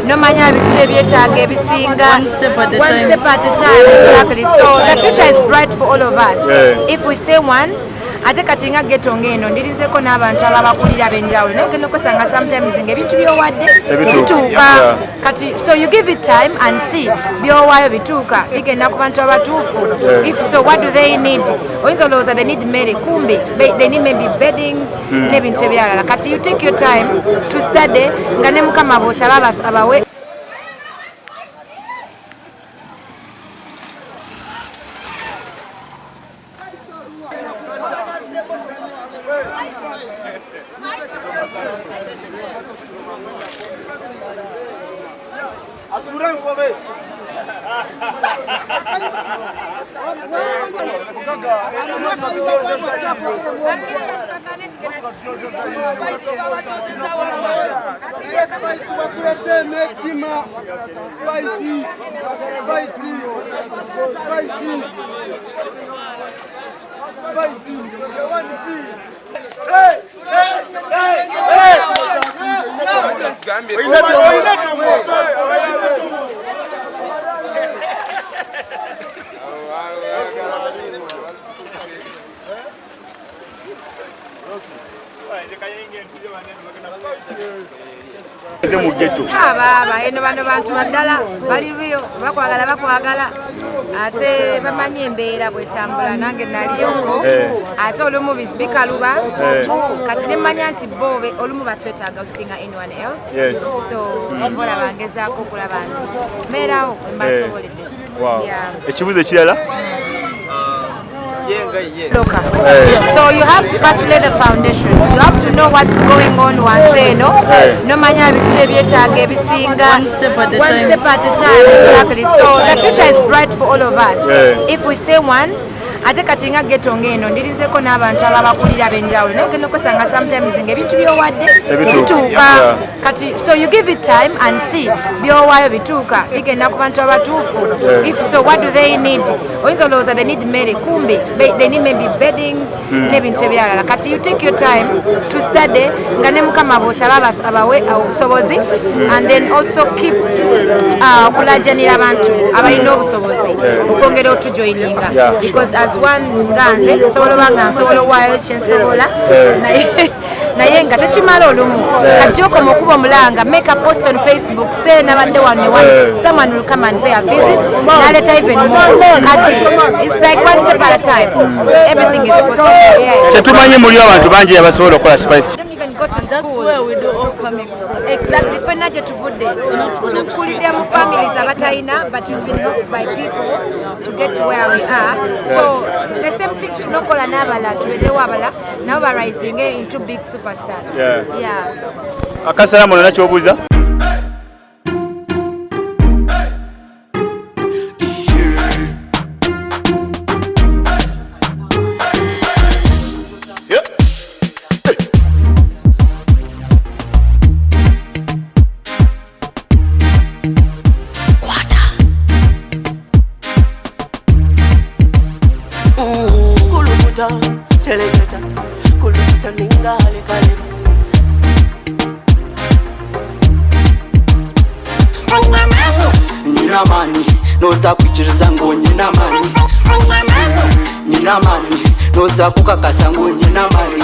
Nomanya biki ebyetaaga ebisinga. One step at a One time. step at a time, exactly. So the future is bright for all of us. Yeah. If we stay one, ate kati nga ghetto ng'eno ndirinzeeko n'abantu ababakulira ab'enjawulo, naye ogenda okusanga sometimes ng'ebintu by'owadde Tebituuka. tebituuka. Yeah. Kati so you give it time and see by'owaayo bituuka, bigenda ku bantu abatuufu. Yeah. If so, what do they need? Oyinza olowooza they need mmere, kumbe they need maybe beddings n'ebintu ebirala. Kati you take your time to study nga ne Mukama bw'osaba abawe. Spicy, spicy, spicy, spicy. Hey, hey, hey, hey! Mu ghetto. Abaaba eno bano bantu baddala bali real, bakwagala, bakwagala, ate bamanyi embeera bwetambula. Nange naliyoko, ate olumu bikaluba. Kati nemmanya nti bo olumu batwetaaga okusinga anyone else. So olaba ngezaako okulaba nti mbeerawo wembasoboledde. Wow. Ekibuuzo ekirala. Loka. So you have to first lay the foundation. You have to know what's going on wansi eno. Nomanya biki ebyetaaga ebisinga. One step at a One time. step at a time, exactly. So the future is bright for all of us. Yeah. If we stay one, ate kati nga ghetto ng'eno ndirinzeeko n'abantu ababakulira ab'enjawulo, naye ogenda okusanga sometimes ng'ebintu by'owadde Tebituuka. tebituuka. Yeah. Kati so you give it time and see by'owaayo bituuka, bigenda ku bantu abatuufu. Yeah. If so, what do they need? Oyinza olowooza they need mmere, kumbe they need maybe beddings n'ebintu ebirala. Kati you take your time to study nga ne Mukama bw'osaba abawe obusobozi, and then also keep okulajanira abantu abalina obusobozi okwongera otujoininga, Yeah. because as one nga nze nsobola oba nga nsobola owaayo kyensobola, naye nga tekimala olumu. Kati okoma okuba omulanga, make a post on Facebook, say nabadde wano ne wano, someone will come and pay a visit naleta even more. Kati it's like one step at a time, everything is possible, yeah. Kyetumanyi muliyo abantu bangi abasobola okukola spice. Don't even go to That's school. where we do all coming from. Exactly, ffenna gye tuvudde tukulidde mu families abatalina, but we've been helped by people to get to where we are. So the same thing tulina okukola n'abalala, tubeerewo abalala nabo barising into big superstars. Yeah. Yeah. Akasalamu nona kyobuuza. Kulukuta, seleketa, kulukuta ningale kaleba. Nina amani, noza kwikiriza ngo nina amani. Nina amani, noza kukakasa ngo nina amani.